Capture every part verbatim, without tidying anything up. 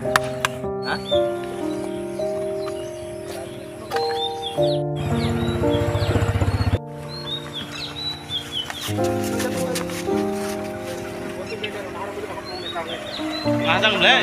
Ha? Ajang le.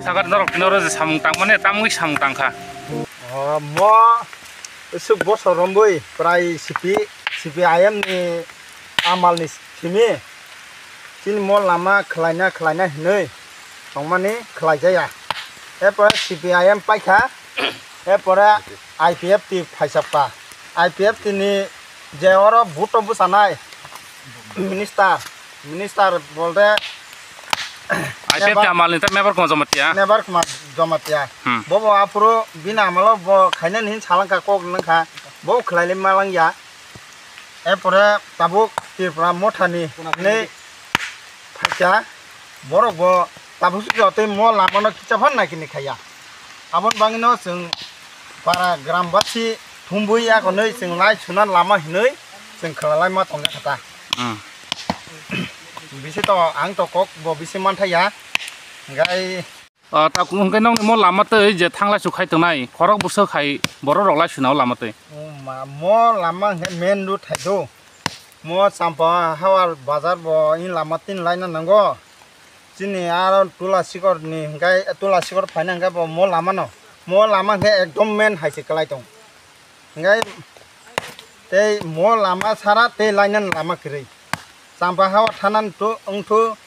Sakar norok tini oro je samung tangmani, tamungwi samung tangkha. O, mo swk bosor romwi prai C P, C P I M ni amal ni simi chini mo lama khlaina khlaina hinwi tongmani khlaijaya. Erpore C P I M paikha, erpore I P F T phaisapkha. I P F T ni je oro vote o bwchanai minister, minister bolde I P F T member, amal ni ta member kuma Jamatia. Member kuma Jamatia. Hmm. Bobo aphuru bini amalo bo khaina hin salangkha kok nangkha. Bo khlailai malangya. Erpore tabuk Tripura Motha ni hinwi phaikha. Borok bo tabuk sujotwi mo lama no kicha phan naikini khaiya. Aboni bagwi no chwng para gram basi thumbwi agonwi chwng lai suna lama hinwi chwng khwlalai ma tongjakha ta. Hmm. Bisi to ang to kok bo bisi manthaya. Gai. Ah, ta hwnkhe nokni mo lama twi je thanglai su khai tongnai, khorok bwswk khai borok rok lai suna o lama twi. O ma, mo lama hwnkhe main road hai do. Mo Champa Hawar bazar bo in lama tin laina nango. Chini aro Tula Sikor ni hwnkhe, Tula Sikor phaina hwnkhe bo mo lama no. Mo lama hwnkhe ekdom main hai se kwlai tong. Hwnkhe tei mo lama sara tei lainani lama kwrwi. Champa Hawar thanani tu wngthu,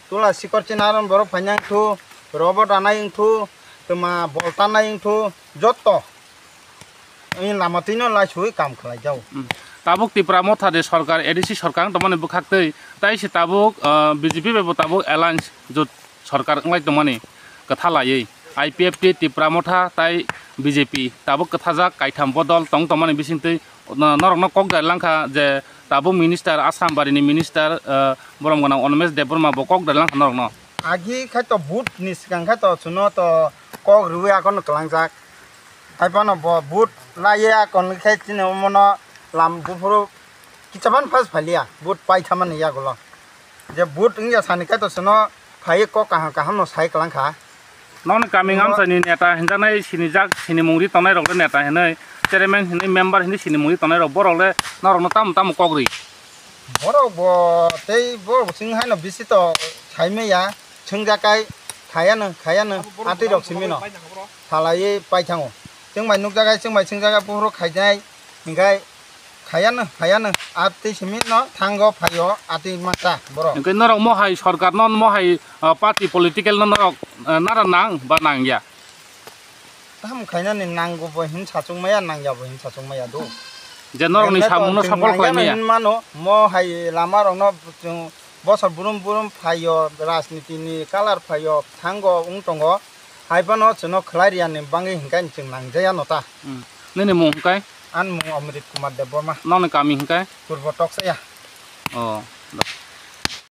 Tula Sikor chini aro borok phaina wngthu, robo danai wngthu, twma bolta nai wngthu, jotto. Ani lama twino laisugwi kam khlai jao. Hmm. Tabuk Tipra Motha de sorkar, A D C sorkar wng tongmani bwkhaktwi, tai se tabuk, ah, B J P bai bo tabuk alliance jot sorkar wnglai tongmani kwtha laiwi. I P F T, Tipra Motha tai B J P tabuk kwthajak kaitham bodol tong tongmani bisingtwi no-, norokno kok dai langkha je tabuk minister, Asrambari ni minister, ah, borom gwnang Animesh Debbarma bo kok dai langkha norokno. Agi khai to vote ni swkang khai to chuno to kok rwui akono twlangjak. Hai phano bo vote laiye akon khe chini omono lam buphuru kicha phano pass phailiya vote paithamani yagulo. Je vote wngya sani khe to chwngno phaiwi kok kaham kaham no sai kwlangkha. Nokni kami ngamsani neta hinjaknai sinijak sinimung ri tongnai rok le neta hinwi chairman hinwi member hinwi sinimung ri tongnai rok borok le norokno tamo tamo kok ri. Borok bo tei borok bo chwng haino bisi to sai maya. Chwngjakai khayano, khayano, atwi rok simi no salaiwi paithango. Chwng bai nukjakai, chwng bai chwngjakai, buphuru khainai, hinkhai khayano, khayano, atwi simi no thango phaio, atwi mata borok. Hwnkhe norok mohai sorkar no, mohai, ah, party political no norok, ah, nara nang ba nangya? Tamo khainani nango bo hin sachung maya, nangya bo hin sachung maya do. Je norokni samung no sapol khlai maya. Mano, mohai lama rok no chwng bosor burum burum phaio, rajniti ni colour phaio, thango wng tongo. Hai phano chwngno khlai riyani bangwi hinkhai chwng nangjaya no ta. Hmm. Nini mung hinkhai? Ani mung Amrit Kumar Debbarma. Nokni kami hinkhai? Purbo Toksaya. Oh.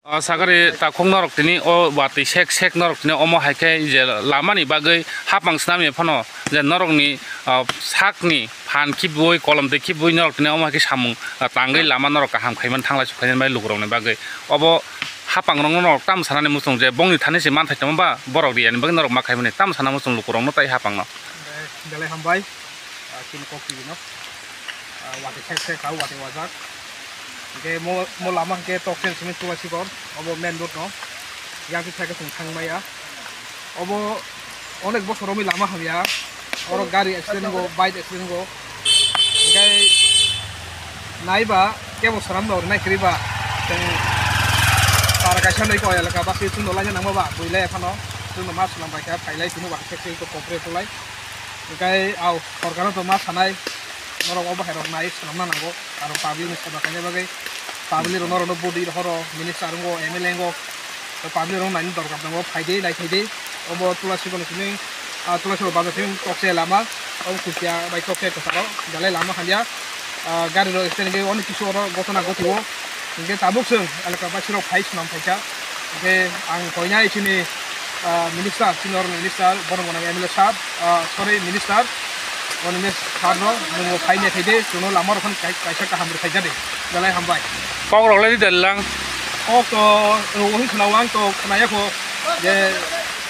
O sagari takhuk norok tini o watwi sek sek norok tini omo hai khe je lamani bagwi hapang swnamya phano je norokni, ah, sakni phan khibui, kolom twi khibui norok tini omo hai khe samung, ah, tangwi lama norok kaham khaimani thanglai sukhaimani bai lukurokni bagwi. Obo hapang rokno norok tamo sanani muchung je bongni thani se manthai tongma ba borok riyani bagwi norok ma khaimani tamo sana muchung lukurokno tai hapangno. Belai hambai, ah, chini kok twi no, ah, watwi sek sek kha, watwi wajak. Hingke mo, mo lama hingke toksen simi Tulasikor, obo main road no. Yang kisa khe chwng thang maya. Obo Onek bosor romwi lama hamya. Oro gari accident go, bike accident go. Hinkhe naiba kebo swnamno rinai kwrwiba. Tei para kaisa nai ko elaka basi chwngno laina nangma ba, builai phano chwngno ma swnam bai kha, phailai chwngno ba khe khe ko kopre tulai. Hinkhe au sorkarno to ma sanai, norok obo hai rok nai swnamna nango. Aro public ni seba kaina bagwi, public rok norok no budi rohoro, minister wngkho, M L A wngkho, tei public rok naini dorkar tongo, phaidi, naithaidi. Obo Tulasibon simi, ah, Tulasibon bazar simi tokse lama, obo kuchia bai tokse kwcharo, belai lama hamya. Ah, gari rok accident wngwi onek kisu oro gotona gotio. Hinkhe tabuk chwng elaka basi rok phai swnam phaikha. Hinkhe ang koinai chini, ah, minister, senior minister, bono bono M L A sahab, ah, sorry, minister, Animesh sir no, nwng bo phai nai khaide, chwngno lama rok phano kai-, kaisa kaham rwkhaijadi. Belai hambai. Kok rok lai di lang. Kok to rw hwn khwnao, ang to khwnaya kho je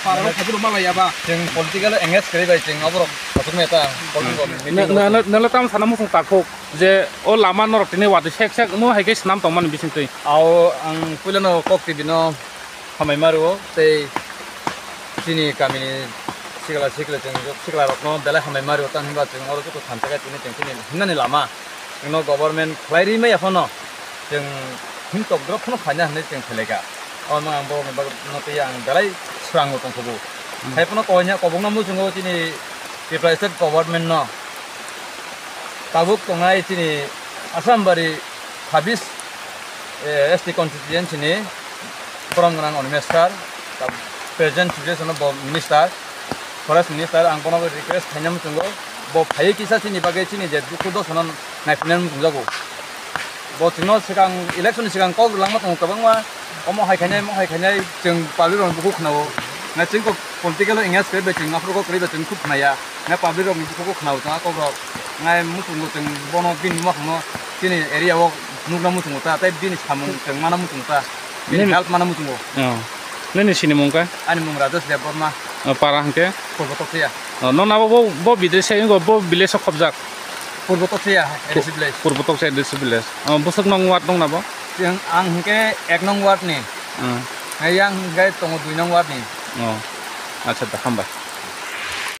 para rok phabi rw malaya ba. Chwng political engage kwrwi bai chwng oborok kotor meta, political meeting rok. Nwla tam sana muchung takhuk je o lama norok tini watwi sek sek no hai khe swnam tongmani bisingtwi. Ao ang puilano Kok T V no hamai ma rwo tei chini kamini sikla sikla chwng sikla rokno belai hamai ma rwo, tamo hinba chwng oro joto thansa khe tini chwng chini himnani lama chwngno government khlai ri maya phano chwng himtok drop phano khaina hinwi chwng khlai kha. Omo ang borokni bagwi no twi ang belai swrango tongkhubu. Hmm. Hai phano koina kobokno muchungo chini Tripura state government no tabuk tongnai chini Assam bari chabbish, eh, S T constituency ni borom gwnang Animesh sir, ta-, present situation bo minister, forest minister, ang bono request khaina muchungo, bo phaiwi kisa chini bagwi chini je dukhu dosa no naiphinani muchungjago. Bo chwngno swkang, election ni swkang kok rwlangma tongo kwbangma, omo hai khainai, omo hai khainai, chwng public rokni bukhuk khwnao. Na chwng kok political o engage kwrwi bai chwng aphuru kok kwrwi bai chwng khub khwnaya. Na public rokni bukhuk o khwnao chwng a kok rok. Nai muchungo chwng bono bini mwkhangno chini area o nukna muchungo ta, tei bini samung chwng mana muchungo ta. Bini help mana muchungo. Oh. Nini sinimung kha? Ani mung Rajesh Debbarma. Oh, para hwnkhe? Purbo Tokhiya. Oh, nokna bo, bo, bo bidre se, bo village o khobjak? Purbo Tokhiya, A D C village. Purbo Tokhiya A D C village. Oh, bwswk nong ward nokna bo? Chwng, ang hwnkhe ek nong ward ni. Hmm. Yang hwnkhe tongo dui nong ward ni. Oh. Acha da, hambai.